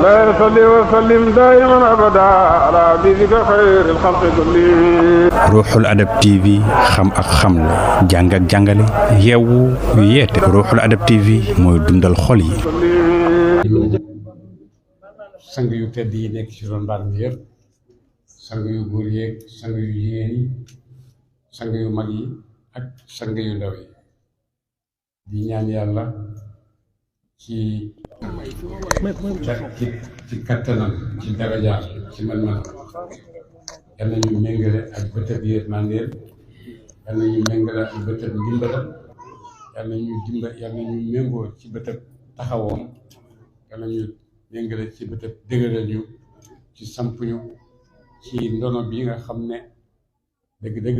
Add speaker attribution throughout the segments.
Speaker 1: لا يصلي وسلم دائما أبدا على حبيبك خير الخلق كلهم.
Speaker 2: Ruuxul Adab TV xam ak xamle jàng ak jàngale yeewu yeete Ruuxul Adab TV mooy dundal xol yi.
Speaker 3: sang yu tedd yi nekk ci ron mbaar mi yëpp sang yu góor yeeg sang yu jigéen yi sang yu mag yi ak sang yu ndaw yi di ñaan yàlla ci kattanam ci darajaam ci man-man yal na ñu méngale ak bëtëb yërmandeem yal na ñu méngale ak bëtëb ndimbalam yal na ñu méngoo ci bëtëb taxawoom yal na ñu méngale ci bëtëb dëgëral ñu ci samp ñu ci ndono bi nga xam ne dëgg-dëgg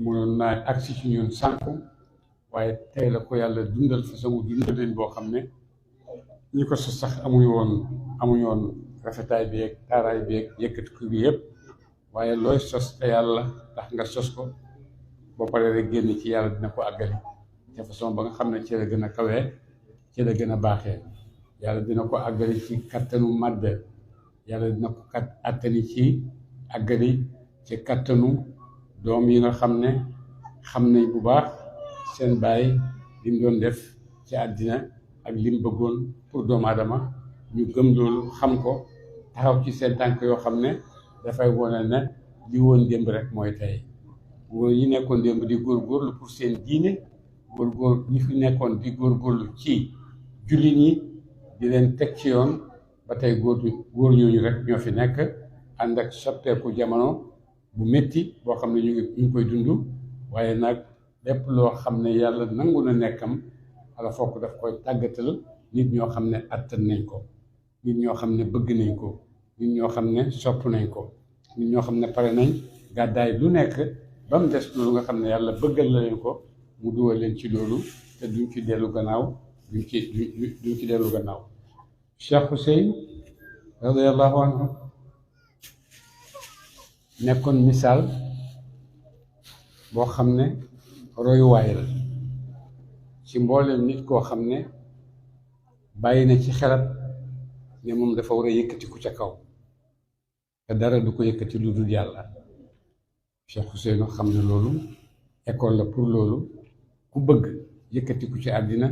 Speaker 3: mënoon naa agsi ci ñun sànku waaye tey la ko yàlla dundal façon dundaleen boo xam ne ñi ko sos sax amuñu woon rafetaay bi ak taaraay bi ak yëkkati ko bi yëpp waaye looy sos te yàlla tax nga sos ko boo paree rek génn ci yàlla dina ko àggali te façon ba nga xam ne ci la gën a kawee ci la gën a baaxee yàlla dina ko àggali ci kattanu màdd yàlla dina ko àttani ci àggali ci kattanu doom yi nga xam ne xam nañ bu baax seen baay lim doon def ci àddina ak lim bëggoon pour doomu aadama ñu gëm loolu xam ko taxaw ci seen tànk yoo xam ne dafay wone ne li woon démb rek mooy tey góor ñi nekkoon démb di góorgóorlu pour seen diine góor ñi fi nekkoon di góorgóorlu ci jullit ñi di leen teg ci yoon ba tey góor ñooñu rek ñoo fi nekk ànd ak soppeeku jamono bu métti boo xam ne ñu ngi koy dund waaye nag lépp loo xam ne yàlla nangu na nekkam ala fokk daf koy tàggatal nit ñoo xam ne attan nañ ko nit ñoo xam ne bëgg nañ ko nit ñoo xam ne sopp nañ ko nit ñoo xam ne pare nañ gàddaay lu nekk ba mu des loolu nga xam ne yàlla bëggal la leen ko mu dugal leen ci loolu te duñ ci dellu gannaaw duñ ci dellu gannaaw Cheikh Hussein radiyallahu anhu nekkoon misaal boo xam ne royuwaay la ci mboolem nit koo xam ne bàyyi na ci xelam ne moom dafa war a yëkkatiku ca kaw te dara du ko yëkkati lu dul yàlla Cheikh Ousseynou xam ne loolu école la pour loolu ku bëgg yëkkatiku ci àddina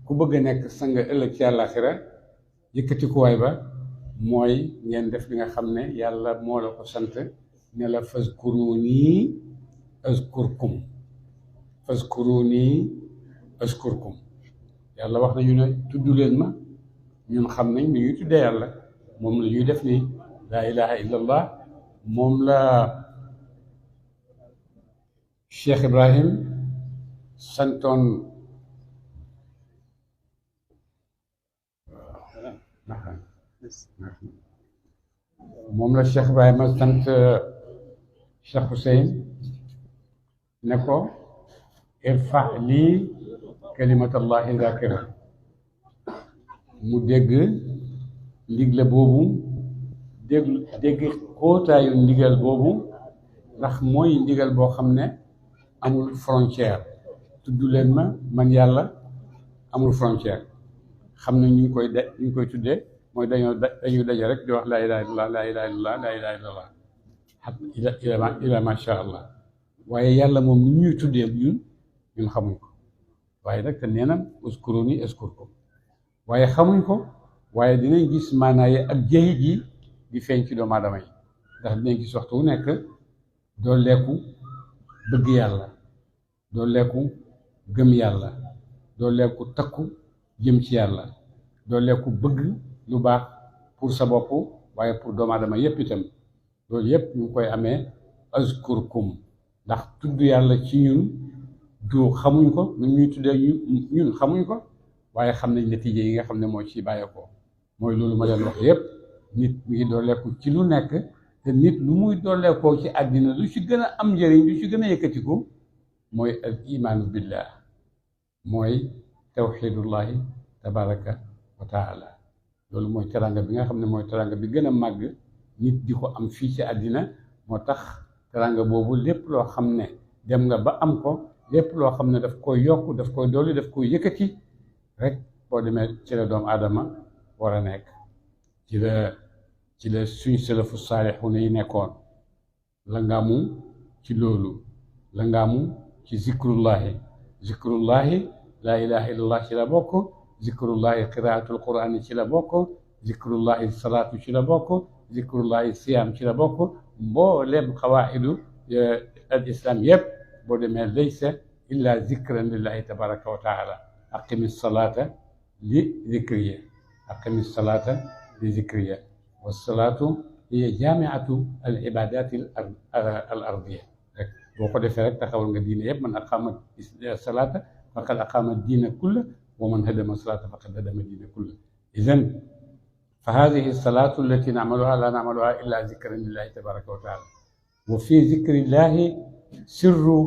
Speaker 3: ku bëgg a nekk sang ëllëg ci àllaaxira yëkkatikuwaay ba mooy ngeen def li nga xam ne yàlla moo la ko sant ne la fazkuruni azkurkum yàlla wax nañu ne tudd leen ma ñun xam nañ ni ñuy tuddee yàlla moom la ñuy def nii laa ilaha illallah moom la Cheikh Ibrahim santoon moom la Cheikh Ibrahima sant Cheikh Hussein ne ko irfa lii kalimatallahi zakira mu dégg ndigle boobu dégg xóotaayu ndigal boobu ndax mooy ndigal boo xam ne amul frontière tudd leen ma man yàlla amul frontière xam ne ñu ngi koy tuddee mooy dañuy daje rek di wax laa ilaha illallah laa ilaha illallah laa ilaha illallah ila masha allah waaye yàlla moom ni ñuy tuddee ñun xamuñ ko waaye nag te nee na uskuruni askurkum waaye xamuñ ko waaye dinañ gis maanaa yi ak jëyit yi di feeñ ci doomu aadama yi ndax dinañ gis waxtu wu nekk dooleeku bëgg yàlla dooleeku gëm yàlla dooleeku takku jëm ci yàlla dooleeku bëgg lu baax pour sa bopp waaye pour doomu aadama yépp itam loolu yépp ñu ngi koy amee azkurkum ndax tudd yàlla ci ñun du xamuñ ko nu ñuy tuddee ñun xamuñ ko waaye xam nañ natiije yi nga xam ne moo ci bàyyeekoo mooy loolu ma leen wax yépp nit mu ngi dooleeku ci lu nekk te nit lu muy dooleekoo ci àddina lu ci gën a am njëriñ lu ci gën a yëkkatiku mooy al imaanu billah mooy tawxidullahi tabaraka wa taala loolu mooy teranga bi nga xam ne mooy teranga bi gën a màgg nit di ko am fii ci àddina moo tax teranga boobu lépp loo xam ne dem nga ba am ko lépp loo xam ne daf koy yokk daf koy dolli daf koy yëkkati rek boo demee ci la doomu aadama war a nekk ci la suñ salafu saalixuuna yi nekkoon la ngaamu ci loolu la ngaamu ci zikrullahi laa ilaha illallah ci la bokk zikrullahi qiraatul quraan ci la bokk zikrullahi salaatu ci la bokk zikrullahi siyaam ci la bokk mbooleem xawaa'idu al islam yëpp boo demee laysa illa zikran lillahi tabaraka wa taala aqimi salaata li zikriya aqimi salaata li zikriya wasalaatu hiya jaamiatu al ibadati al ardiya rek boo ko defee rek taxawal nga diine yëpp man aqama salaata faqad aqama diina kulla wa man hadama salaata faqad hadama diina kulla idan fa hadihi salaatu allati namaluha la namaluha illa zikran lillahi tabaraka wa taala wa fi zikri llahi sirru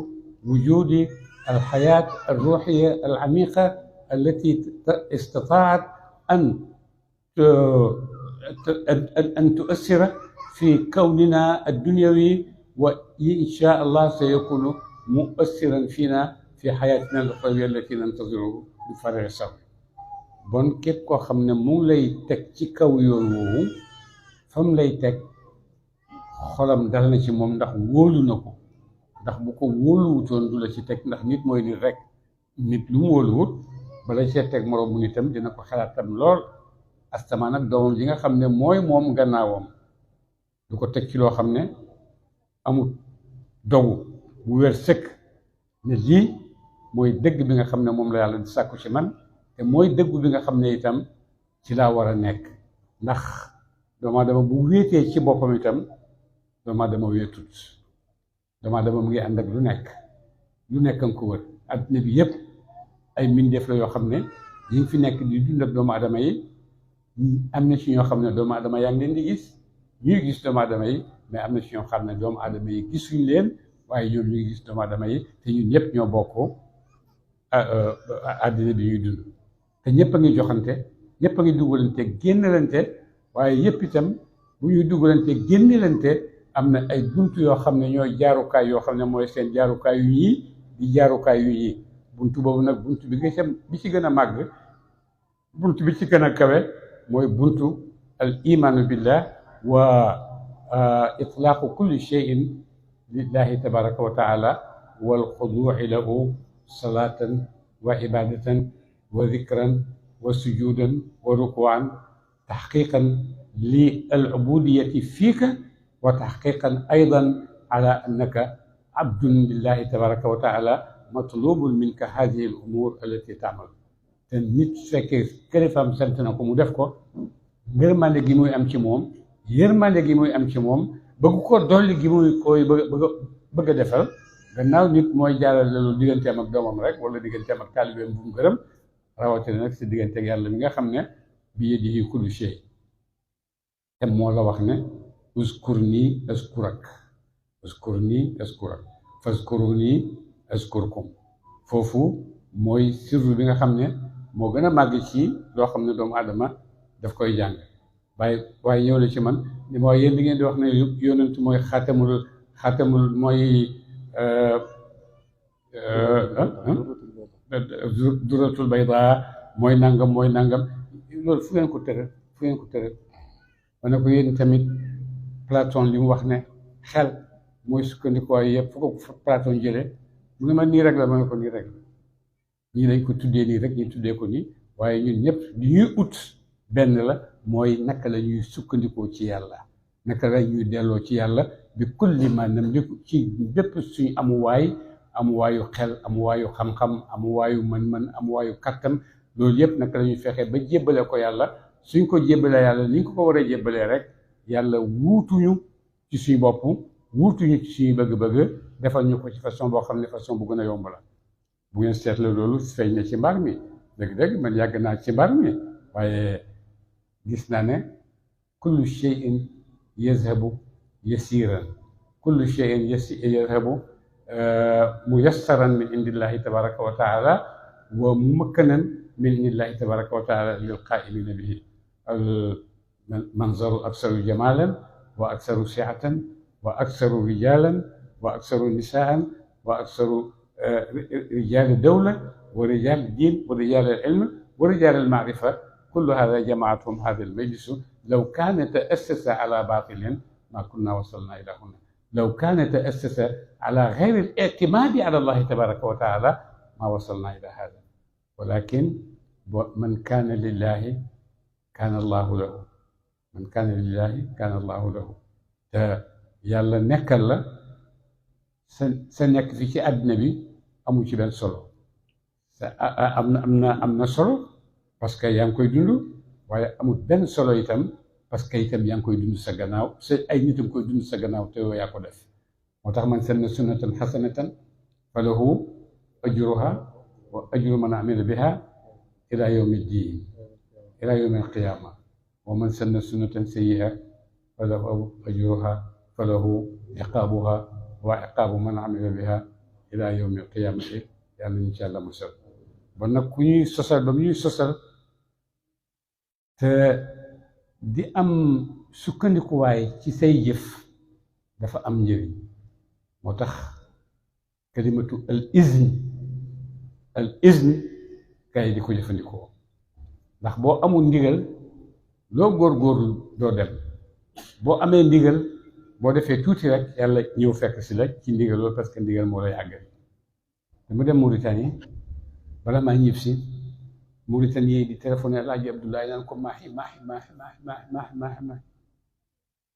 Speaker 3: wujudi الحياة الروحية العميقة التي استطاعت أن تؤثر في كوننا الدنيوي وإن شاء الله سيكون مؤثرا فينا في حياتنا الأخروية التي ننتظره بفارغ الصبر. bon képp koo xam ne mu ngi lay teg ci kaw yoon woowu fa mu lay teg xolam dal na ci moom ndax wóolu na ko. ndax bu ko wóoluwutoon du la ci teg ndax nit mooy nit rek nit lu mu wóoluwut bala cee teg moroom mu nitam dina ko xalaatam lool astamaan ak doomam ji nga xam ne mooy moom gannaawam du ko teg ci loo xam ne amul dogu bu wér sëkk ne lii mooy dëgg bi nga xam ne moom la yàlla di sàkku ci man te mooy dëggu bi nga xam ne itam ci laa war a nekk ndax doomu aadama bu wéetee ci boppam itam doomu aadama wéetut doomu aadama mu ngi ànd ak lu nekk nga ko wër adduna bi yëpp ay mbindeef la yoo xam ne ñu ngi fi nekk di dund ak doomu aadama yi am na ci ñoo xam ne doomu aadama yaa ngi leen di gis ñuy gis doomu aadama yi mais am na ci ñoo xam ne doomu aadama yi gisuñ leen waaye ñoom ñu ngi gis doomu aadama yi te ñun ñëpp ñoo bokk adduna bi ñuy dund te ñëpp a ngi joxante ñëpp a ngi dugalante génnalante waaye yëpp itam bu ñuy dugalante génnalante am na ay buntu yoo xam ne ñooy jaarukaay yoo xam ne mooy seen jaarukaay yu ñii di jaarukaay yu ñii buntu boobu nag buntu bi ci gën a màgg buntu bi ci gën a kawe mooy buntu al imaanu billah wa itlaaqu kulli shay'in lillahi tabaraka wa taala wal xuduuci lahu salaatan wa ibadatan wa dikran wa sujudan wa rukuan taxqiqan li al ubudiyati fiika wa taxqiqan aydan ala annaka abdun lillahi tabaraka wa taala matlubun minka hadihi al umur allati taamal te nit su fekkee kilifaam sant na ko mu def ko ngërmande gi muy am ci moom yërmande gi muy am ci moom bëgg ko dolli gi muy koy bëgg a defal gannaaw nit mooy jaaral lu digganteem ak doomam rek wala digganteem ak taalibeem bu mu gërëm rawatina nag si diggante ak yàlla mi nga xam ne bi yadihi kullu shay te moo la wax ne uskurni askurak fazkuruni askurkum foofu mooy sirru bi nga xam ne moo gën a màgg ci loo xam ne doomu aadama daf koy jàng waaye ñëw na ci man ni ma yéen li ngeen di wax ne yonent mooy xaatamul mooy duratul bayda mooy nangam loolu fu ngeen ko tëral ma ne ko yéen tamit Platon li mu wax ne xel mooy sukkandikuwaay yëpp fu ko Platon jëlee mu ne ma nii rek la ma ne ko nii rek la ñii dañ ko tuddee nii rek ñu tuddee ko nii waaye ñun ñëpp li ñuy ut benn la mooy naka la ñuy sukkandikoo ci yàlla naka la ñuy delloo ci yàlla bi kulli ma namliku ci bépp suñu amuwaayu xel amuwaayu xam-xam amuwaayu mën-mën amuwaayu kattan loolu yëpp naka la ñuy fexee ba jébbale ko yàlla suñ ko jébbalee yàlla ni ñu ko war a jébbalee rek yàlla wuutuñu ci suñu bopp wuutuñu ci suñu bëgg-bëgg defal ñu ko ci façon boo xam ne façon bu gën a yomb la bu ngeen seetle loolu feeñ na ci mbaar mi dëgg-dëgg man yàgg naa ci mbaar mi waaye gis naa ne kullu shay'in yazhabu yasiran kullu shay'in yazhabu muyassaran min indillahi tabaraka wa taala wa mumakkanan min indillahi tabaraka wa taala lil qaa'imina bihi al manzaru aksaru jamalan wa aksaru si'atan wa aksaru rijalan wa aksaru nisaan wa aksaru رجال الدولة ورجال الدين ورجال العلم ورجال المعرفة كل هذا جمعتهم هذا المجلس لو كان تأسس على باطل ما كنا وصلنا إلى هنا لو كان تأسس على غير الاعتماد على الله تبارك وتعالى ما وصلنا إلى هذا ولكن من كان لله كان الله له من كان لله كان الله له يلا nekkal la sa nekk fi ci àddina bi amu ci benn solo am na solo parce que yaa ngi koy dund waaye amul benn solo itam parce que itam yaa ngi koy dund sa gannaaw sa ay nit a ngi koy dund sa gannaaw te yow yaa ko def moo tax man sanna sunnatan xasanatan fa lahu ajruha wa ajru man amila biha ila yawmi ddin ila yawmi alqiyama wa man sanna sunnatan sayyi'a fa lahu ajruha fa lahu iqaabuha wa iqaabu man amila biha ila yawmi alqiyamati yàlla ñu ci yàlla musal ba nag ku ñuy sosal ba mu ñuy sosal te di am sukkandikuwaay ci say jëf dafa am njëriñ moo tax kalimatu al izn kay di ko jëfandikoo ndax boo amul ndigal loo góorgóorlu doo dem boo amee ndigal boo defee tuuti rek yàlla ñëw fekk si la ci ndigal loolu parce que ndigal moo lay àggal dama dem Mauritanie bala maa ñib si Mauritanie di téléphoné Alaaji Abdoulaye naan ko maaxi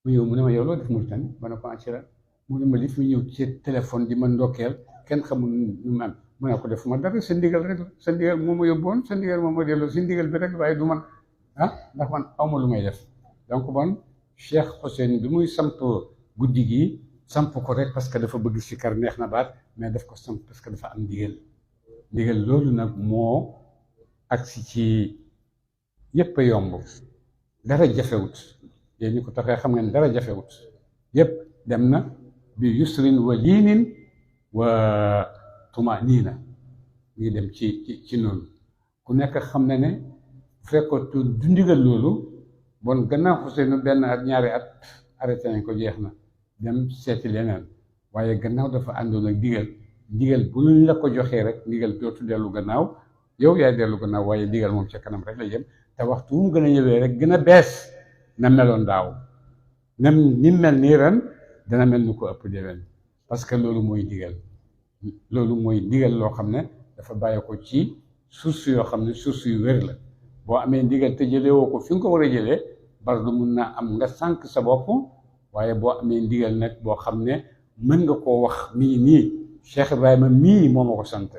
Speaker 3: mu ñëw mu ne ma yow loo def Mauritanie ma ne ko ci la mu ne ma li fi ñëw ci téléphone di ma ndokkeel kenn xamul nu mu am mu ne ko def ma dara sa ndigal rek la sa ndigal moo ma yóbboon sa ndigal moo ma delloo si ndigal bi rek waaye du man ndax man awma lu may def donc bon Cheikh Hussein bi muy samp guddi gi samp ko rek parce que dafa bëgg sikar neex na baat mais daf ko samp parce que dafa am ndigal loolu nag moo agsi ci yépp a yomb dara jafewut yéen ñi ko taxee xam ngeen dara jafewut yépp dem na bi yusrin wa liinin wa tumaaniina ngi dem ci noonu ku nekk xam na ne bu fekkoon du ndigal loolu bon gannaaw Ousseynou benn at ñaari at arrêté nañ ko jeex na dem seeti leneen waaye gannaaw dafa àndoon ak ndigal bu luñ la ko joxee rek ndigal dootu dellu gannaaw yow yaay dellu gannaaw waaye ndigal moom ca kanam rek la jëm te waxtu mu gën a ñëwee rek gën a bees na meloon daaw même ni mel nii ren dana mel ni ko ëpp déwén parce que loolu mooy ndigal loo xam ne dafa bàyyi ko ci source yoo xam ne source yu wér la boo amee ndigal te jëlee woo ko fi nga ko war a jëlee bar du mun naa am nga sànq sa bopp waaye boo amee ndigal nag boo xam ne mën nga koo wax mii nii Cheikh Ibrahima mii moo ma ko sant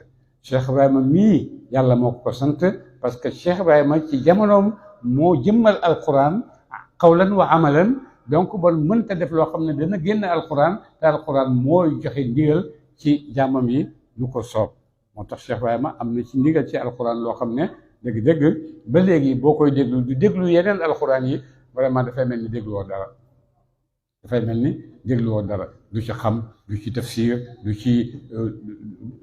Speaker 3: Cheikh Ibrahima mii yàlla moo ko sant parce que Cheikh Ibrahima ci jamonoom moo jëmmal alquran qawlan wa amalan donc bon mënta def loo xam ne dana génn alquran te alquran mooy joxe ndigal ci jàmmam yi lu ko soob moo tax Cheikh Ibrahima am na ci ndigal ci alquran loo xam ne dëgg-dëgg ba léegi boo koy déglu du déglu yeneen alquran yi vraiment dafay mel ni dégluwoo dara du ci xam du ci tafsir du ci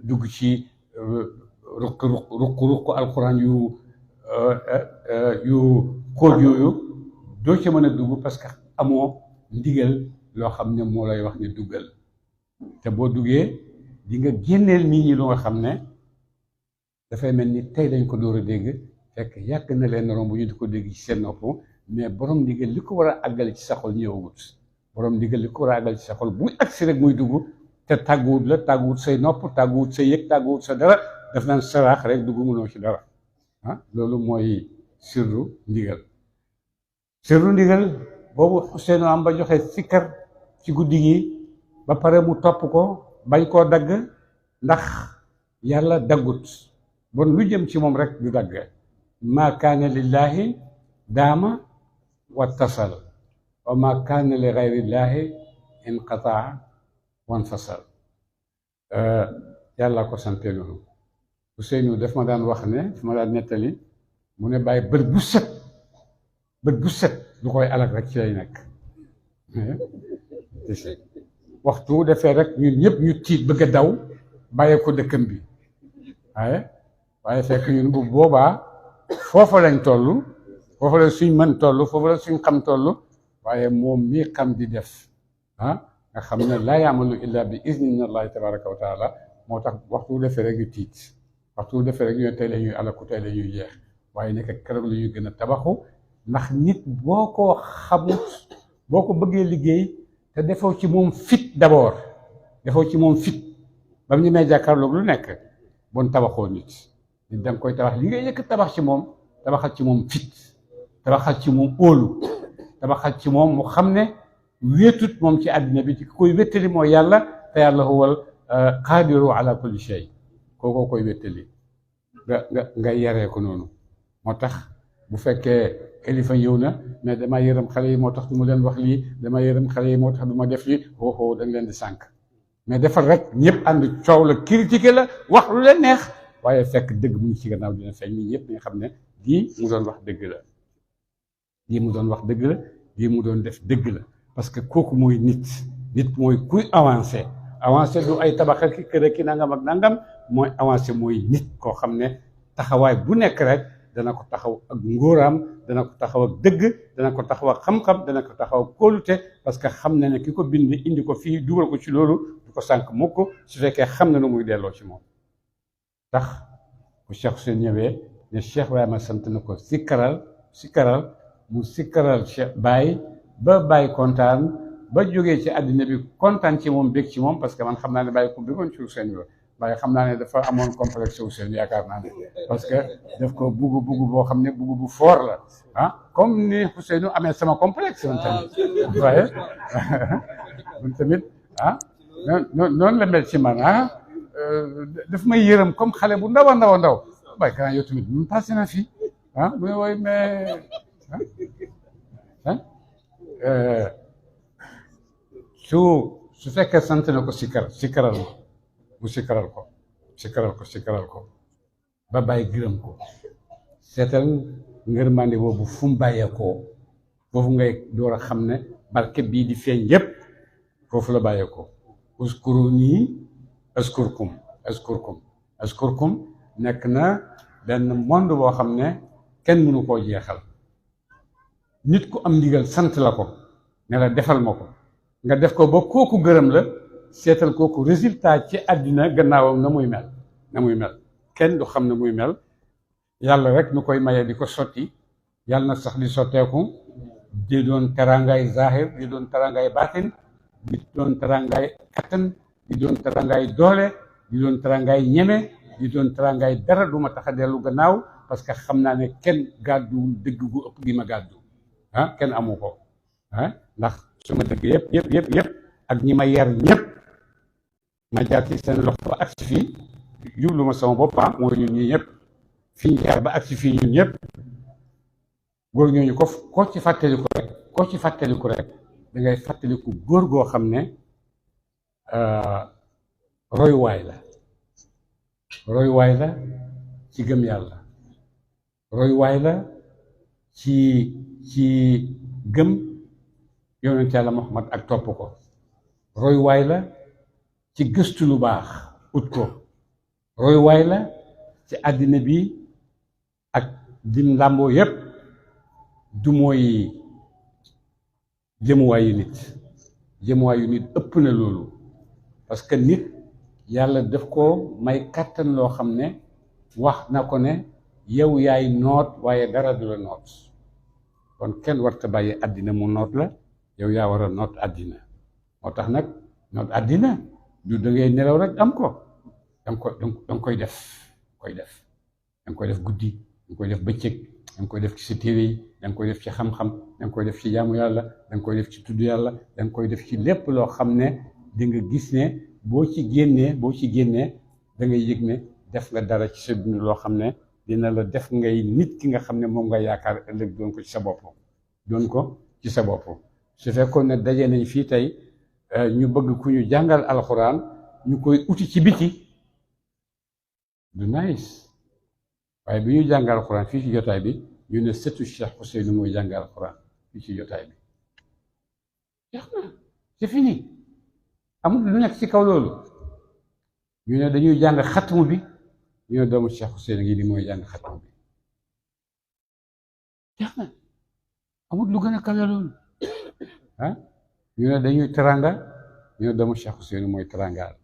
Speaker 3: dugg ci ruq alquran yu kóol yooyu doo ci mën a dugg parce que amoo ndigal loo xam ne moo lay wax ne duggal te boo duggee di nga génneel nit ñi lu nga xam ne dafay mel ni tey dañ ko door a dégg fekk yàgg na leen romb ñu di ko dégg ci seen nopp mais borom ndigal li ko war a àggale ci sa xol ñëwagut borom ndigal li ko war a àggale ci sa xol buy agsi rek muy dugg te tàgguwut say nopp tàgguwut sa yëg tàgguwut sa dara daf naan saraax rek dugg mënoo ci dara loolu mooy sirru ndigal boobu Ousseynou am ba joxe sikkar ci guddi gi ba pare mu topp ko bañ koo dagg ndax yàlla daggut bon lu jëm ci moom rek du dagg maa kaana lillahi daama wattasal wa maa kaana li gayrillahi inqataa wanfasal yàlla ko sante noonu Ousseynou daf ma daan wax ne daf ma daan nettali mu ne bàyyi bët bu set lu koy alak rek ci lay nekk waxtu defee rek ñun ñëpp ñu tiit bëgg a daw bàyyee ko dëkkam bi waaye fekk ñun bu boobaa foofa lañ toll foofa la suñ mën toll foofa la suñ xam toll waaye moom mii xam di def nga xam ne laa yaamalu illa bi izni min allahi tabaraka wa taala moo tax waxtu defee rek ñu tiit waxtu defee rek ñu ne tey la ñuy alaku tey la ñuy jeex waaye nekk keroog la ñuy gën a tabaxu ndax nit boo ko xamut boo ko bëggee liggéey te defoo ci moom fit d'abord defoo ci moom fit ba mu ñu may jàkkaarloog lu nekk bon tabaxoo nit da nga koy tabax li ngay yëkk tabax ci moom tabaxal ci moom fit tabaxal ci moom óolu tabaxal ci moom mu xam ne wéetut moom ci àddina bi ci koy wéttali mooy yàlla te yàlla huwal qaadiru ala kulli shay kookoo koy wéttali nga yaree ko noonu moo tax bu fekkee kilifa ñëw na mais dama yërëm xale yi moo tax du ma leen wax lii dama yërëm xale yi moo tax du ma def lii xoo da nga leen di sànq mais defal rek ñëpp ànd coow la critiquer la wax lu leen neex waaye fekk dëgg mu ngi ci gannaaw dina feeñ ñi ñëpp nga xam ne lii mu doon wax dëgg la lii mu doon wax dëgg la lii mu doon def dëgg la parce que kooku mooy nit mooy kuy avancé du ay tabax ak kër ki nangam ak nangam mooy avancé mooy nit koo xam ne taxawaay bu nekk rek dana ko taxaw ak ngóoraam dana ko taxaw ak dëgg dana ko taxaw ak xam-xam dana ko taxaw ak kóolute parce que xam na ne ki ko bind indi ko fii dugal ko ci loolu du ko sànq mukk su fekkee xam na nu muy delloo ci moom tax bu Cheikh Ousseyn ñëwee ne Cheikh Ibrahima sant na ko sikkaral mu sikkaral Cheikh Baye ba Baye kontaan ba jógee ci àddina bi kontaan ci moom bég ci moom parce que man xam naa ne Baye ku bégoon ci Ousseyn la waaye xam naa ne dafa amoon complexe Ousseyn yaakaar naa ne parce que daf ko bugg boo xam ne bugg bu fort la ah comme ni Ousseynou amee sama complexe man tamit waaye man tamit ah noonu la mel ci man ah daf may yërëm comme xale bu ndaw a ndaw waaye kanaa yow tamit mun passé na fii ah bu ne wooy mais su fekkee sant na ko sikkaral mu sikkaral ko ba bàyyi gërëm ko seetal ngërmande boobu fu mu bàyyeekoo foofu ngay door a xam ne barke bii di feeñ yépp foofu la bàyyeekoo uskuruni askurkum nekk na benn monde boo xam ne kenn mënu koo jeexal nit ku am ndigal sant la ko ne la defal ma ko nga def ko ba kooku gërëm la seetal kooku résultat ci àddina gannaawam na muy mel kenn du xam ne muy mel yàlla rek nu koy maye di ko sotti yàlla na sax di sotteeku di doon teraangaay zahir di doon teraangaay baatin di doon teraangaay kattan di doon teraangaay doole di doon teraangaay ñeme di doon teraangaay dara du ma tax a dellu gannaaw parce que xam naa ne kenn gàdduwul dëgg gu ëpp gi ma gàddu ah kenn amu ko ah ndax suma dëgg yëpp ak ñi ma yar ñëpp ma jaar ci seen loxo ba agsi fii jublu ma sama bopp mooy ñun ñii ñëpp fi ñu jaar ba agsi fii ñun ñëpp góor ñooñu koo ci fàttaliku rek da ngay fàttaliku góor goo xam ne royuwaay la ci gëm yàlla royuwaay la ci gëm yonent yàlla Muhammad ak topp ko royuwaay la ci gëstu lu baax ut ko royuwaay la ci àddina bi ak dim làmboo yépp du mooy jëmuwaayu nit ëpp na loolu parce que nit yàlla daf ko may kàttan loo xam ne wax na ko ne yow yaay noot waaye dara du la noot kon kenn warta bàyyi àddina mu noot la yow yaa war a noot àddina moo tax nag noot àddina du da ngay nelaw rek am ko danga koy def danga koy def guddi danga koy def bëccëg danga koy def ci sa téere yi danga koy def ci xam-xam danga koy def ci jaamu yàlla danga koy def ci tudd yàlla danga koy def ci lépp loo xam ne di nga gis ne boo ci génnee da ngay yëg ne def nga dara ci sa dund loo xam ne dina la def ngay nit ki nga xam ne moom nga yaakaar ëllëg doon ko ci sa bopp su fekkoon ne daje nañ fii tey ñu bëgg ku ñu jàngal alxuraan ñu koy uti ci biti du nice waaye bi ñu jàngal alxuraan fii ci jotaay bi ñu ne sëtu Cheikh Ousseynou mooy jàngal alxuraan fii ci jotaay bi jeex na c'est fini amul lu nekk ci kaw loolu ñu ne dañuy jàng xatmu bi ñu ne doomu Cheikh Ousseynou ngi ni mooy jàng xatmu bi jeex na amul lu gën a kawe loolu ah ñu ne dañuy teranga ñu ne doomu Cheikh Ousseynou mooy terangaal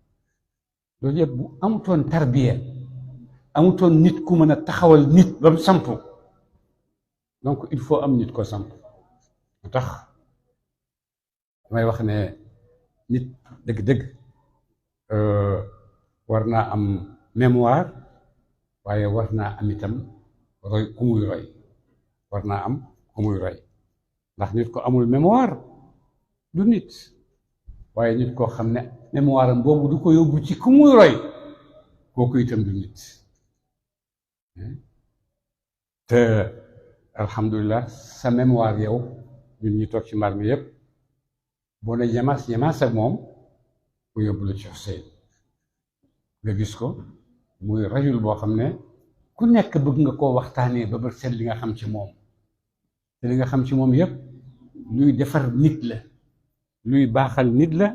Speaker 3: loolu yëpp bu amutoon tarbiya amutoon nit ku mën a taxawal nit ba mu sampu donc il faut am nit ko samp moo tax damay wax ne nit dëgg-dëgg war naa am mémoire waaye war naa am itam roy ku muy roy war naa am ku muy roy ndax nit ko amul mémoire du nit waaye nit koo xam ne mémoire am boobu du ko yóbbu ci ku muy roy kooku itam du nit te alhamdulilah sa mémoire yow ñun ñi toog ci mbar mi yépp boo ne ñamaas ak moom ku yóbbu la ci Xuseyn nga gis ko muy rajul boo xam ne ku nekk bëgg nga koo waxtaanee ba seet li nga xam ci moom te li nga xam ci moom yépp luy defar nit la luy baaxal nit la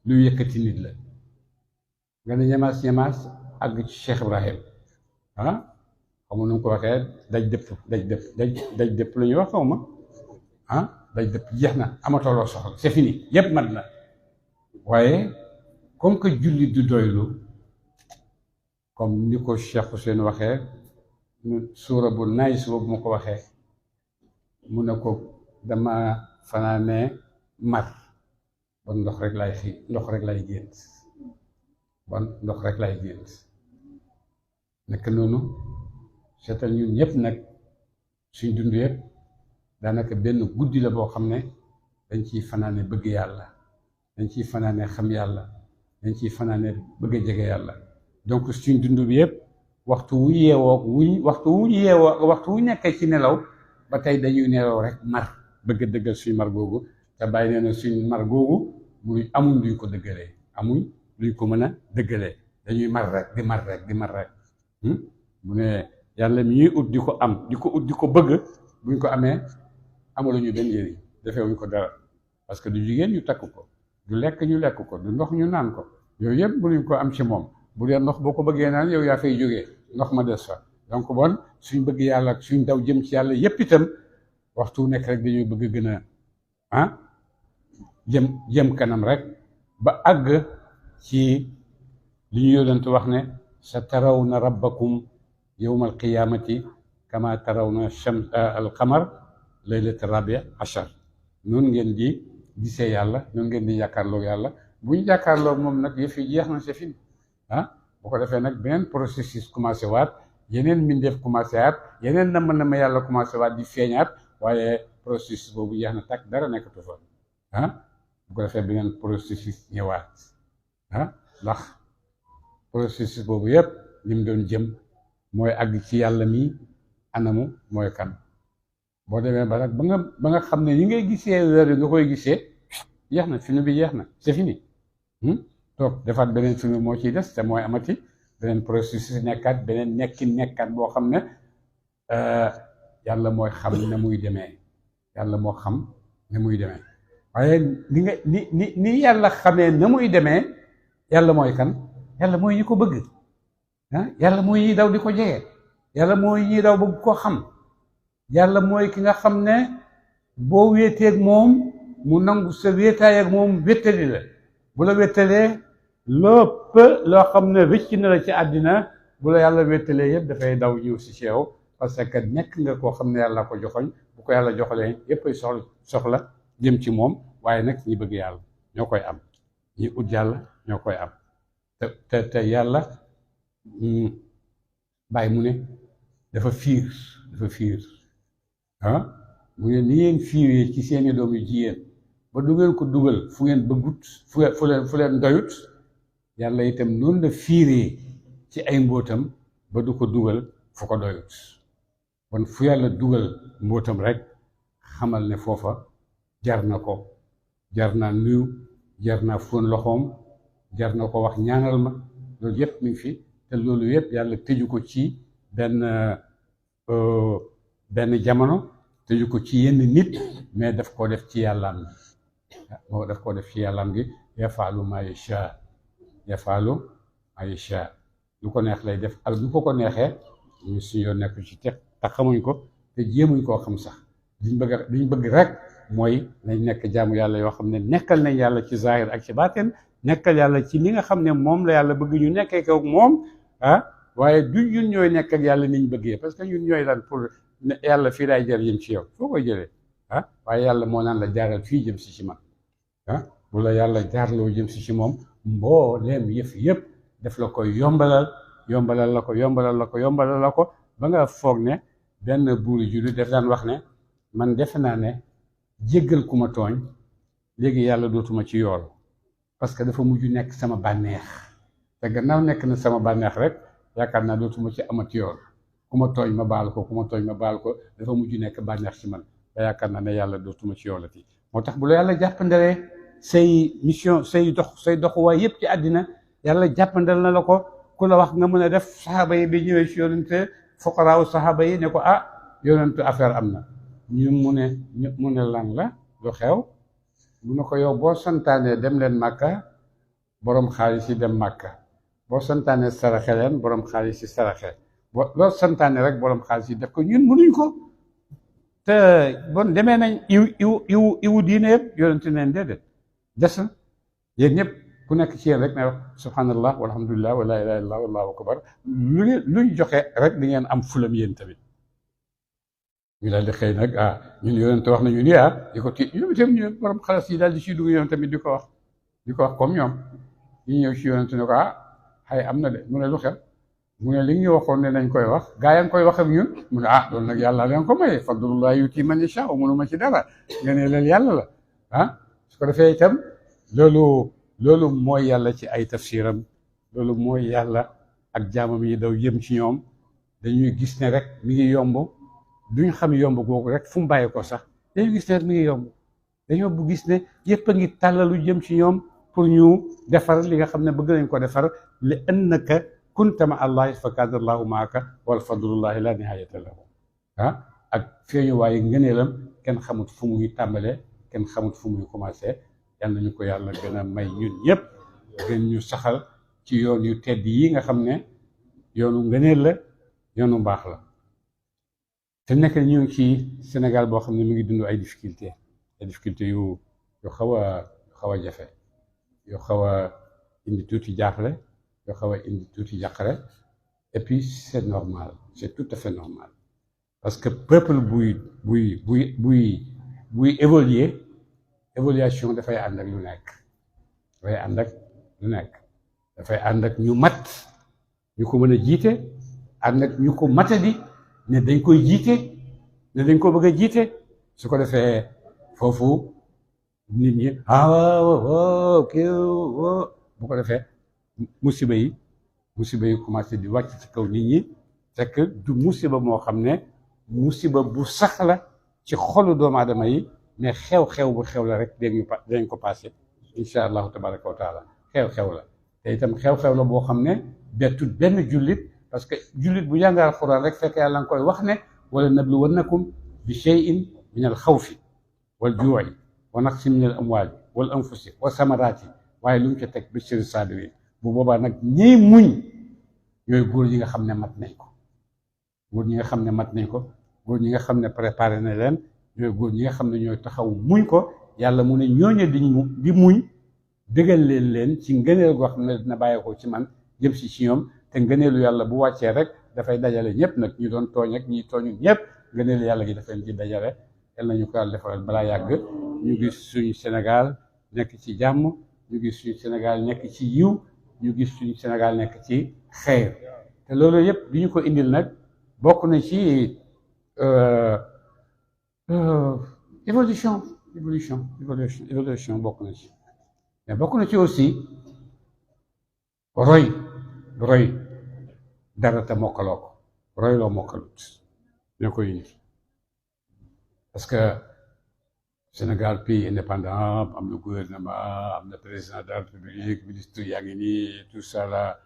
Speaker 3: luy yëkkati nit la nga ne ñamaas àgg ci Cheikh Ibrahim xamu nu ko waxee daj dëpp la ñuy wax xaw ma daj dëpp jeex na amatoloo soxla c'est fini yépp mat na waaye comme que jullit du doylu comme ni ko Cheikh Ousseynou waxee suura bu nice boobu mu ko waxee mu ne ko dama fanaanee mar bon ndox rek lay gént ndox rek lay gént nekk noonu seetal ñun ñëpp nag suñ dund yëpp daanaka benn guddi la boo xam ne dañ ciy fanaane bëgg yàlla dañ ciy fanaane xam yàlla dañ ciy fanaane bëgg a jege yàlla donc suñ dund bi yëpp waxtu wu nekkee ci nelaw ba tey dañuy nelaw rek mar bëgg a dëggal suñ mar googu te bàyyi nee na suñ mar googu muy amuñ luñ ko dëggalee amuñ luñ ko mën a dëggalee dañuy mar rek di mar rek mu ne yàlla mi ñuy ut di ko am di ko bëgg buñ ko amee amaluñu benn njëriñ defewuñ ko dara parce que du jigéen ñu takk ko du lekk ñu lekk ko du ndox ñu naan ko yooyu yëpp mënuñ ko am ci moom bu dee ndox boo ko bëggee naan yow yaa fay jógee ndox ma des fa donc bon suñ bëgg yàlla ak suñ daw jëm ci yàlla yépp itam waxtu nekk rek dañuy bëgg gën a jëm kanam rek ba àgg ci li ñu yonent wax ne sa tarawna rabbakum yawma alqiyamati kama tarawna shams alqamar laylata rabi achar noonu ngeen di gisee yàlla noonu ngeen di jàkkaarloog yàlla bu ñu jàkkaarloog moom nag yëf yi jeex na c'est fini bu ko defee nag beneen processus commencé waat yeneen mbindeef commencé waat yeneen na ma yàlla commencé waat di feeñaat waaye processus boobu jeex na takk dara nekkatu fa bu ko defee beneen processus ñëwaat ndax processus boobu yëpp li mu doon jëm mooy àgg ci yàlla mi anamu mooy kan boo demee ba nag ba nga xam ne ni ngay gisee weer yi nga koy gisee jeex na film bi jeex na c'est fini toog defaat beneen film moo ciy des te mooy amati beneen processus nekkaat beneen nekkaat boo xam ne yàlla mooy xam ne muy demee yàlla moo xam ne muy demee waaye ni yàlla xamee na muy demee yàlla mooy kan yàlla mooy ñi ko bëgg yàlla mooy ñi daw di ko jege yàlla mooy ñi daw bëgg ko xam yàlla mooy ki nga xam ne boo wéeteeg moom mu nangu sa wéetaay ak moom wéttali la bu la wéttalee lépp loo xam ne rëcc na la ci àddina bu la yàlla wéttalee yëpp dafay daw ñëw si ceew parce que nekk nga koo xam ne yàlla ko joxoñ bu ko yàlla joxalee yëpp ay soxla jëm ci moom waaye nag ñi bëgg yàlla ñoo koy am ñi ut yàlla ñoo koy am te yàlla bàyyi mu ne dafa fiir mu ne ni ngeen fiiree ci seeni doom yu jigéen ba du ngeen ko dugal fu ngeen bëggut fu leen doyut yàlla itam noonu la fiiree ci ay mbóotam ba du ko dugal fu ko doyut kon fu yàlla dugal mbóotam rek xamal ne foofa jar na ko jar naa nuyu jar naa fóon loxoom jar na ko wax ñaanal ma loolu yëpp mi ngi fi te loolu yëpp yàlla tëju ko ci benn jamono tëju ko ci yenn nit mais daf koo def ci yàllaam gi yafaalu maa yashaa lu ko neex lay def ak lu ko neexee ñu suñu yoon nekk ci te xamuñ ko te jéemuñ koo xam sax liñ bëgg rek mooy nañ nekk jaamu yàlla yoo xam ne nekkal nañ yàlla ci zahir ak ci baatin nekkal yàlla ci li nga xam ne moom la yàlla bëgg ñu nekkee ko moom waaye du ñun ñooy nekk ak yàlla niñ bëggee parce que ñun ñooy lan pour ne yàlla fii laay jar jëm ci yow foo koy jëlee waaye yàlla moo naan la jaaral fii jëm si ci man bu la yàlla jaarloo jëm si ci moom mbooleem yëpp def la koy yombalal la ko ba nga foog ne benn buuri julli daf daan wax ne man defe naa ne jéggal ku ma tooñ léegi yàlla dootuma ci yool parce que dafa mujj nekk sama bànneex te gannaaw nekk na sama bànneex rek yaakaar naa dootuma ci amati yool ku ma tooñ ma baal ko dafa mujj nekk bànneex ci man te yaakaar naa ne yàlla dootuma ci yoolati moo tax bu la yàlla jàppandalee say mission say doxuwaay yëpp ci àddina yàlla jàppandal na la ko ku la wax nga mën a def saxaaba yi bi ñëwee ci yonente fuqaraaw saxaaba yi ne ko yonentu affaire am na mu ne lan la lu xew mu ne ko yow boo santaanee dem leen màkka boroom xaalis yi dem màkka boo santaanee saraxe leen boroom xaalis yi saraxe loo santaane rek boroom xaalis yi def ko ñun mënuñ ko te bon demee nañ iwu diine yëpp yonente neen déedéet des na yéen ñëpp ku nekk ci yéen rek ne wax subhanallah walhamdulillah wala ilaha illallah wallahu akbar luñ joxe rek di ngeen am fulam yéen tamit ñu daal di xëy nag ñun yonente wax nañu ni di ko tiit ñoom itam ñu borom xalas yi daal di siy dugg yoon tamit di ko wax comme ñoom ñu ñëw ci yonente ne ko xëy am na de mu ne lu xew mu ne li ñu waxoon ne nañ koy wax gaa yaa ngi koy wax ak ñun mu ne loolu nag yàlla leen ko maye fadlullah yuti man yasha mënuma ci dara ngeen leen yàlla la su ko defee itam loolu mooy yàlla ci ay tafsiram loolu mooy yàlla ak jaamam yi daw yëm ci ñoom dañuy gis ne rek mi ngi yomb duñ xam yomb googu rek fu mu bàyyi ko sax dañuy gis ne rek mi ngi yomb dañoo bu gis ne yëpp a ngi tàllalu jëm ci ñoom pour ñu defar li nga xam ne bëgg nañ ko defar li annaka kunta ma allahi fa kaana allahu maaka wal fadlullahi la nihayata lahu ak feeñu waaye ngëneelam kenn xamut fu muy tàmbalee kenn xamut fu muy commencé yal nañu ko yàlla gën a may ñun ñëpp gën ñu saxal ci yoon yu tedd yi nga xam ne yoonu ngëneel la yoonu mbaax la te nekk ñu ngi ci Sénégal boo xam ne mu ngi dund ay difficulté yu xaw a jafe yu xaw a indi tuuti jaaxle yu xaw a indi tuuti jàqare et puis c'est normal c'est tout à fait normal parce que peuple buy évolution dafay ànd ak lu nekk dafay ànd ak ñu mat ñu ko mën a jiite ànd ak ñu ko matadi ne dañ koy jiite ne dañ ko bëgg a jiite su ko defee foofu nit ñi bu ko defee musiba yi commencé di wàcc ci kaw nit ñi fekk du musiba moo xam ne musiba bu sax la ci xolu doomu aadama yi mais xew-xew bu xew la rek dañ ko passé insha allahu tabaraka wa taala xew-xew la te itam xew-xew la boo xam ne bettut benn jullit parce que jullit bu jàngal alxuraan rek fekk yàlla nga koy wax ne wala nabluwannakum bi shay'in min al xawfi wal juu'i wa naqsin min al amwaali wal anfusi wa samaraati waaye lu mu ca teg bashiri saabiriin bu boobaa nag ñiy muñ ñooy góor ñi nga xam ne mat nañ ko góor ñi nga xam ne préparé na leen ñooy góor ñi nga xam ne ñooy taxaw muñ ko yàlla mu ne ñooñu di muñ dëggal leen ci ngëneel goo xam ne dina bàyyi ko ci man jëm si ci ñoom te ngëneelu yàlla bu wàccee rek dafay dajale ñëpp nag ñu doon tooñ ak ñi tooñu ñëpp ngëneelu yàlla gi dafay ci dajale yal nañu ko yàlla defaral balaa yàgg ñu gis suñu Sénégal nekk ci jàmm ñu gis suñu Sénégal nekk ci yiw ñu gis suñu Sénégal nekk ci xeyr te loolu yëpp di ñu ko indil nag bokk na ci évolution bokk na ci mais bokk na ci aussi roy dara te mokkaloo ko roy loo mokkalut ñoo koy indi parce que Sénégal pays indépendant am na gouvernement am na président de la République ministre yaa ngi nii tout ça là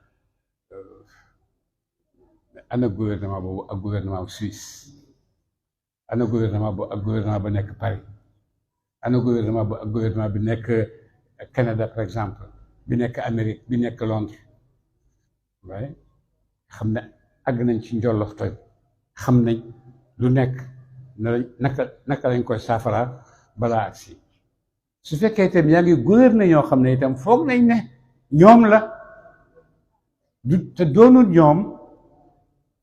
Speaker 3: ana gouvernement boobu ak gouvernement Suisse ana gouvernement boobu ak gouvernement ba nekk Paris ana gouvernement boobu ak gouvernement bi nekk Canada par exemple bi nekk Amérique bi nekk Londres waaye xam ne àgg nañ ci njolloxtoy xam nañ lu nekk naka lañ koy saafara balaa agsi su fekkee itam yaa ngi gouverner ñoo xam ne itam foog nañ ne ñoom la du te doonul ñoom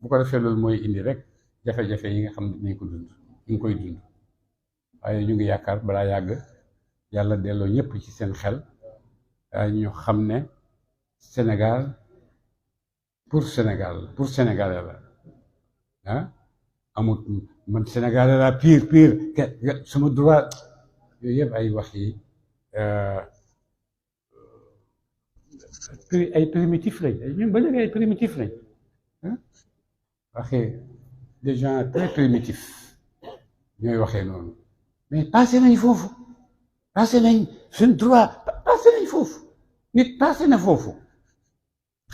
Speaker 3: bu ko defee loolu mooy indi rek jafe-jafe yi nga xam ne dinañ ko dund ñu ngi koy dund waaye ñu ngi yaakaar balaa yàgg yàlla delloo ñëpp ci seen xel ñu xam ne Sénégal pour Sénégalais la ah amut man Sénégalais la pire sama droit yooyu yëpp ay wax yi ay primitif lañ ñun ba léegi ay primitif lañ waxee des gens très primitifs ñooy waxee noonu mais passé nañ foofu passé nañ suñ droit passé nañ foofu nit passé na foofu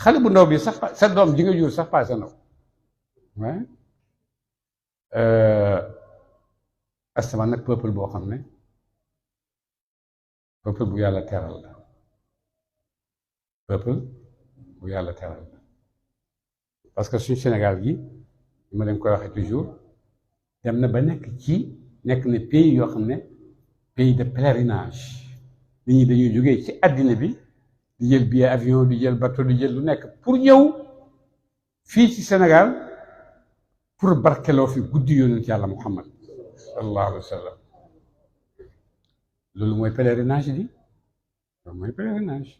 Speaker 3: xale bu ndaw bi sax sa doom ji nga jur sax passé na ko asamaan nag peuple boo xam ne peuple bu yàlla teral la peuple bu yàlla teral la parce que suñu Sénégal gi ma leen koy waxee toujours dem na ba nekk na pays yoo xam ne pays de pèlerinage nit ñi dañuy jógee ci àddina bi di jël billet avion di jël bateau di jël lu nekk pour ñëw fii ci Sénégal pour barkeloo fi guddi yonent yàlla Muhammad sallallahu alayhi wa sallam loolu mooy pèlerinage di loolu mooy pèlerinage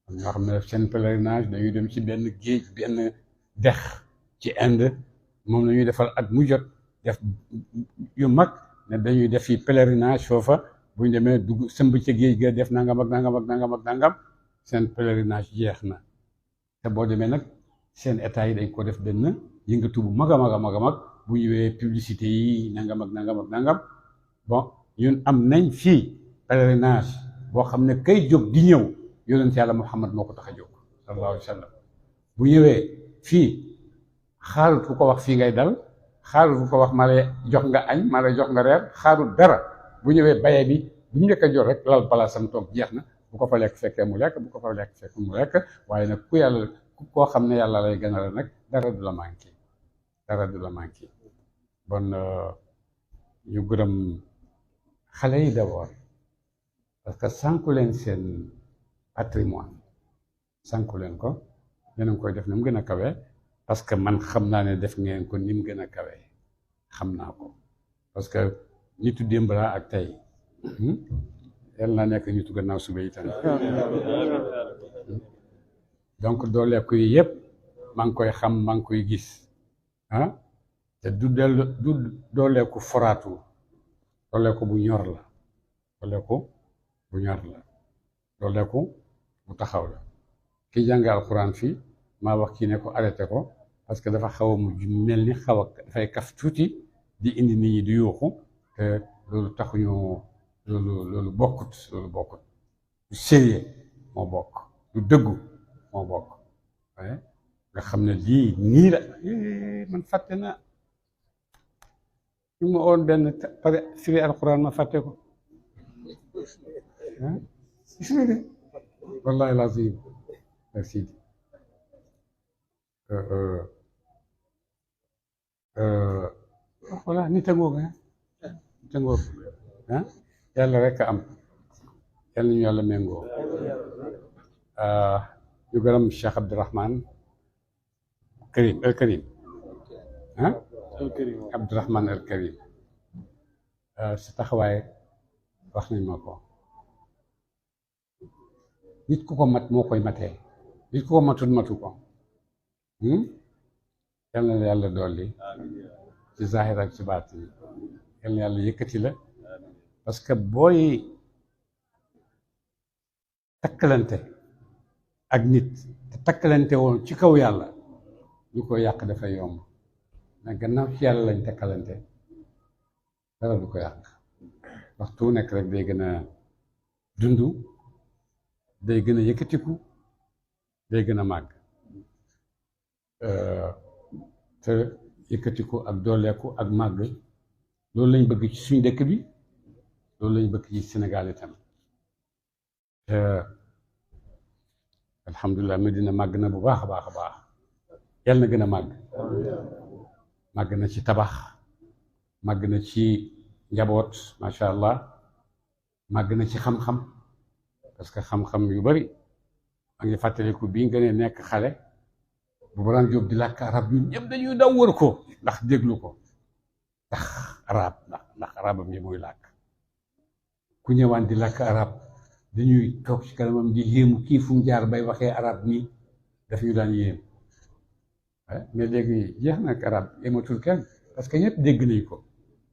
Speaker 3: am ñoo xam ne seen pèlerinage dañuy dem ci benn géej benn dex ci Inde moom la ñuy defal at mu jot def yu mag ne dañuy def fi pèlerinage foofa bu ñu demee dugg sëmb ca géej ga def nangam ak nangam ak nangam ak nangam seen pèlerinage jeex na te boo demee nag seen état yi dañ ko def benn yëngatu bu mag a mag a mag a mag bu ñëwee publicité yi nangam ak nangam ak nangam bon ñun am nañ fii pèlerinage boo xam ne kay jóg di ñëw yonent yàlla Muhammad moo ko tax a jóg sallallahu alayhi wa sallam bu ñëwee fii xaarut ku ko wax fii ngay dal xaarut ku ko wax maa lay jox nga añ maa lay jox nga reer xaarut dara bu ñëwee baye bi bu ñu njëkk a jot rek lal palaasam toog jeex na bu ko fa lekk fekkee mu lekk bu ko fa lekk fekkee mu lekk waaye nag ku yàlla koo xam ne yàlla lay gënal nag dara du la manqué dara du la manqué bon ñu gërëm xale yi d'abord parce que sànku leen seen patrimoine sànku leen ko yéen a ngi koy def na mu gën a kawe parce que man xam naa ne def ngeen ko ni mu gën a kawe xam naa ko parce que nitu démb laa ak tey yal naa nekk nitu gannaaw suba itam donc dooleeku yi yëpp maa ngi koy xam maa ngi koy gis te du dooleeku foraatu dooleeku bu ñor la dooleeku bu ñor la dooleeku bu taxaw la ki jàng alxuraan fii maa wax kii ne ko arrêté ko parce que dafa xaw a mujj mel ni xaw a dafay kaf tuuti di indi nit ñi di yuuxu te loolu taxuñu loolu bokkut du sérieux moo bokk du dëggu moo bokk waaye nga xam ne lii nii la man fàtte naa ñu ma oon benn pare firi alxuraan ma fàtte ko wallahi lazim merci voilà nit a ngoog yàlla rek a am yàlla ñu yàlla méngoo ñu gërëm Cheikh Abdourahman Karim El Karim Abdourahman El Karim sa taxawaay wax nañ ma ko nit ku ko mat moo koy matee nit ku ko matut matu ko yal na la yàlla dolli ci zahir ak ci baatin yal na yàlla yëkkati la parce que booy takkalante ak nit te takkalante woon ci kaw yàlla ñu ko yàq dafay yomb mais gannaaw ci yàlla lañ takkalante dara du ko yàq waxtu nekk rek day gën a dund day gën a yëkkatiku day gën a màgg te yëkkatiku ak dooleeku ak màgg loolu lañ bëgg ci suñu dëkk bi loolu lañ bëgg ci Sénégal itam te alhamdulilah Medina màgg na bu baax a baax a baax yàlla na gën a màgg na ci tabax màgg na ci njaboot macha allah màgg na ci xam-xam parce que xam-xam yu bari maa ngi fàttaliku bii nga ne nekk xale bu Brahim Diop di làkk arab ñun ñëpp dañuy daw wër ko ndax déglu ko ndax arab ndax arabam yi muy làkk ku ñëwaan di làkk arab dañuy toog ci kanamam di yéemu kii fu mu jaar bay waxee arab nii daf ñu daan yéem mais léegi jeex na ak arab yéematul kenn parce que ñëpp dégg nañ ko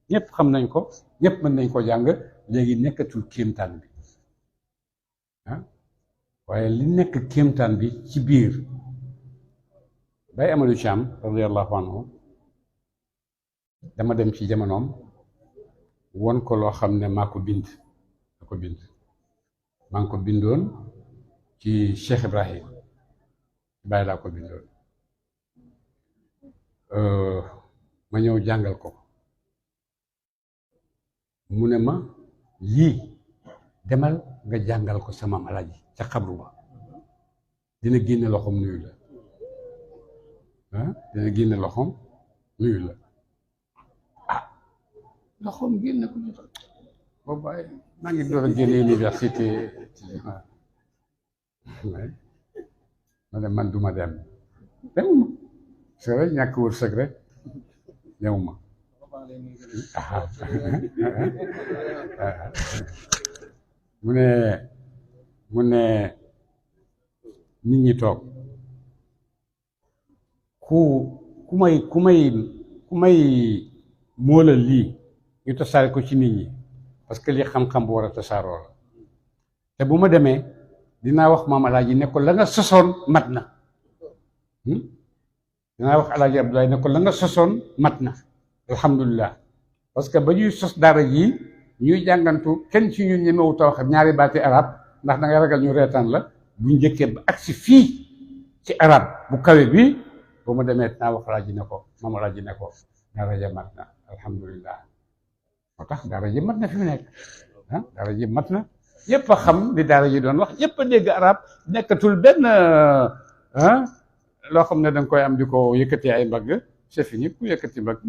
Speaker 3: ñëpp xam nañ ko ñëpp mën nañ ko jàng léegi nekkatul kéemtaan bi waaye li nekk kéemtaan bi ci biir Baye Amadou Thiam radiyallahu anhu dama dem ci jamonoom won ko loo xam ne maa ko bind maa ngi ko bindoon ci Cheikh Ibrahim Baye laa ko bindoon ma ñëw jàngal ko mu ne ma lii demal nga jàngal ko sama Alaaji ca xabru ba dina génne loxoom nuyu la dina génne loxoom nuyu la loxoom génne ko jotal boobu waaye maa ngi door a génne université ma ne man duma dem demuma c'est vrai ñàkk wërsëg rek ñëwuma mu ne nit ñi toog ku may móolal lii ñu tasaare ko ci nit ñi parce que lii xam-xam bu war a tasaaroo la te bu ma demee dinaa wax maam Alaaji ne ko la nga sosoon mat na dinaa wax Alaaji Abdoulaye ne ko la nga sosoon mat na alhamdulilah parce que ba ñuy sos daara ji ñuy jàngantu kenn ci ñun ñemewut a wax ñaari baati arab ndax da ngay ragal ñu reetaan la bu njëkkee ba agsi fii ci arab bu kawe bi boo ma demee dinaa wax Alaaji ne ko maam Alaaji ne ko daara ja mat na alhamdulilah moo tax daara ji mat na fi mu nekk daara ji mat na ñëpp a xam li daara ji doon wax ñëpp a dégg arab nekkatul benn loo xam ne danga koy am di ko yëkkati ay mbagg c'est fini ku yëkkati mbagg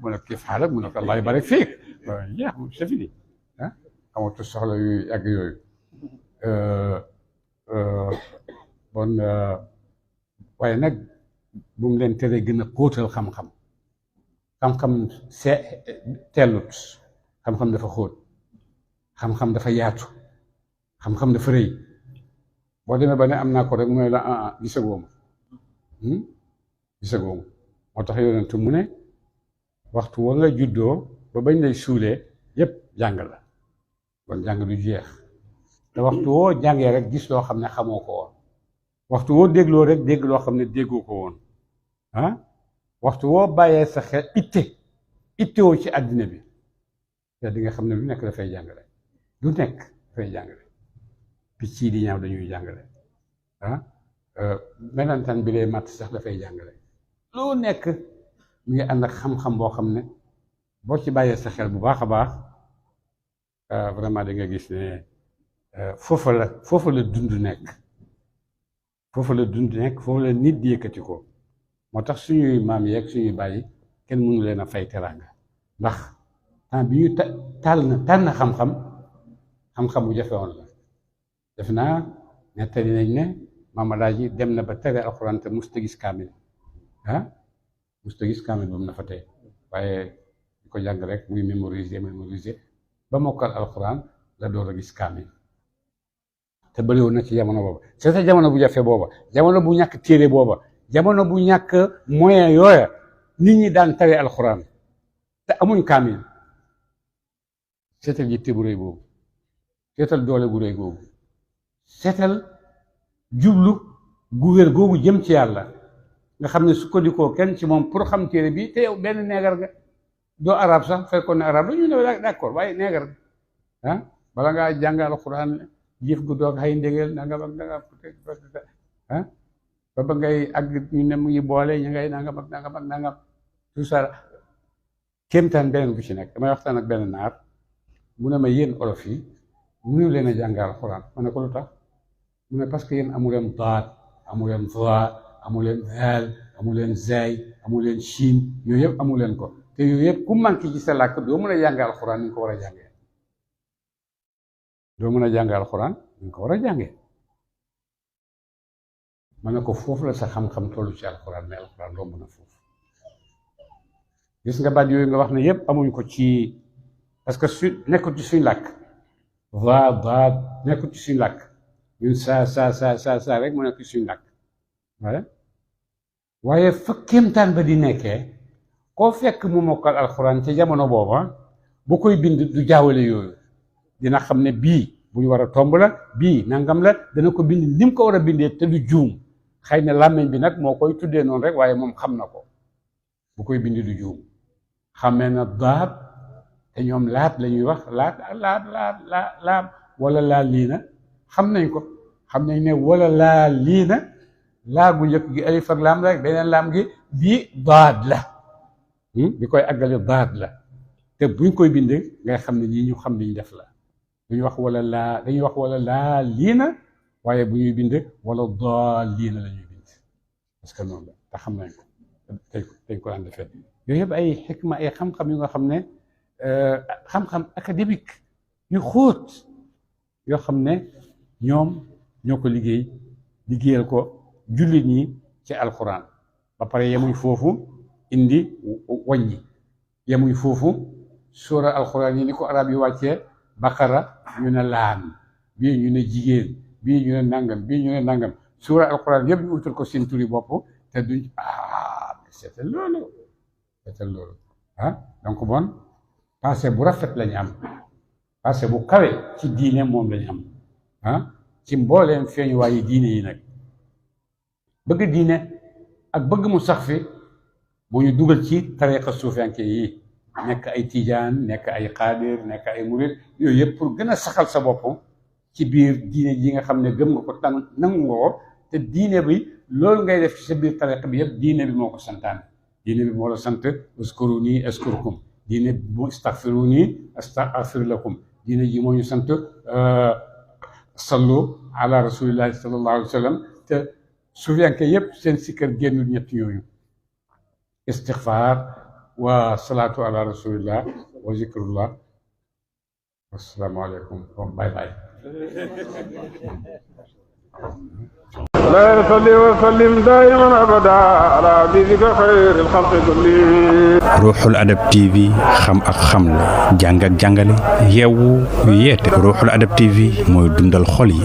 Speaker 3: mu ne kii xaaral mu ne ko Allah barik fiik jeex moom c'est fini amatu soxla yu yàgg yooyu bon waaye nag bu mu leen teree gën a xóotal xam-xam teelut xam-xam dafa xóot xam-xam dafa yaatu xam-xam dafa rëy boo demee ba ne am naa ko rek mu ne la gisagoo ma moo tax yonentu mu ne waxtu wa nga juddoo ba bañ lay suulee yépp jàng la kon jàng du jeex te waxtu woo jàngee rek gis loo xam ne xamoo ko woon waxtu woo dégloo rek dégg loo xam ne déggoo ko woon waxtu woo bàyyee sa xel ittewoo ci àddina bi te di nga xam ne lu nekk dafay jàngale lu nekk dafay jàngale picc yi di ñaaw dañuy jàngale melantaan bi lay màtt sax dafay jàngale lu nekk mu ngi ànd ak xam-xam boo xam ne boo ci bàyyee sa xel bu baax a baax vraiment da nga gis ne foofa la dund nekk foofa la nit di yëkkati ko moo tax suñuy maam yeeg suñuy bàyyi kenn mënu leen a fay teraanga ndax temps bi ñu tànn xam-xam bu jafe woon la def naa nettali nañ ne maam Alaaji dem na ba tere alxuraan te musta gis kaamil ba mu na fa tey waaye di ko jàng rek muy mémoriser ba mokkal alxuraan la door a gis kaamil te bëriwoon na ci jamono booba c'est ça jamono bu jafe booba jamono bu ñàkk téere booba jamono bu ñàkk moyen yooya nit ñi daan tare alxuraan te amuñ kaamil seetal yitte bu rëy boobu seetal doole bu rëy boobu seetal jublu gu wér googu jëm ci yàlla nga xam ne sukkandikoo kenn ci moom pour xam téere bi te yow benn neegar nga doo arab sax fekkoon ne arab la ñu ne d'accord waaye neegar nga bala ngaa jàng alxuraan jëf gu doog xay ndégeel nangam ak nangam ba ngay àgg ñu ne mu ngi boole ñu ngay nangam ak nangam tout ça kéemtaan beneen bu ci nekk damay waxtaan ak benn naar mu ne ma yéen olof yi mënu leen a jàng alxuraan ma ne ko lu tax mu ne parce que yéen amu leen daat amu leen va amu leen zaal amu leen zaay amu leen shiin yooyu yëpp amu leen ko te yooyu yëpp ku manqué ci sa làkk doo mën a jàng alxuraan ni nga ko war a jàngee ni nga ko war a jàngee ma ne ko foofu la sa xam-xam tollu ci alxuraan mais alxuraan romb na foofu gis nga baat yooyu nga wax ne yépp amuñ ko ci parce que su nekkul ci suñ làkk va nekkul ci suñ làkk ñun saa rek mu nekk ci suñ làkk waaye fa kéemtaan ba di nekkee koo fekk mu mokkal alxuraan ca jamono booba bu koy bind du jaawale yooyu dina xam ne bii bu ñu war a tomb la bii nangam la dana ko bind ni mu ko war a bindee te du juum xëy na làmmiñ bi nag moo koy tuddee noonu rek waaye moom xam na ko bu koy bind du juum xamee na daat te ñoom laat la ñuy wax laat wala laa lii na xam nañ ko xam nañ ne wala laa lii na laa gu njëkk gi alif ak laam rek beneen laam gi bii daat la bi koy àggale daat la te buñ koy bind ngay xam ne ñii ñu xam liñ def la duñu wax wala laa dañuy wax wala laa lii na waaye bu ñuy bind wala daal lii na la ñuy bind parce que noonu la te xam nañ ko dañ ko daan defee yooyu yëpp ay xikma ay xam-xam yu nga xam ne xam-xam académique yu xóot yoo xam ne ñoom ñoo ko liggéeyal ko jullit ñi ci alxuraan ba pare yemuñ foofu indi wàññi yemuñ foofu suura alxuraan yi ni ko arab yi wàccee baqara ñu ne laan bii ñu ne jigéen bii ñu ne nangam bii ñu ne nangam suura alxuraan yëpp ñu utal ko seen turi bopp te duñ c'était loolu donc bon passé bu rafet lañu am passé bu kawe ci diine moom lañu am ci mbooleem feeñu waaye diine yi nag bëgg diine ak bëgg mu sax fi bu ñu dugal ci tariqa suufiyanke yi nekk ay tijaan nekk ay xaadir nekk ay murid yooyu yëpp pour gën a saxal sa bopp ci biir diine ji nga xam ne gëm nga ko nangu nga ko te diine bi loolu ngay def ci sa biir tariqa bi yëpp diine bi moo ko santaane diine bi moo la sant uskuruni askurkum diine bi mu astaghfiruni astaghfir lakum diine ji moo ñu sant sallu ala rasulillahi sallallahu alayhi wa sallam te suufiyanke yëpp seen sikkar génnul ñett yooyu istighfar wa salaatu ala rasulillah wa zikrullah assalaamu aleykum bye bye
Speaker 1: لا يصلي وسلم دائما ابدا على حبيبك خير الخلق كلهم
Speaker 2: ruuxul adab tv xam ak xamle jàng ak jàngale yeewu yeete ruuxul adab tv mooy dundal xol yi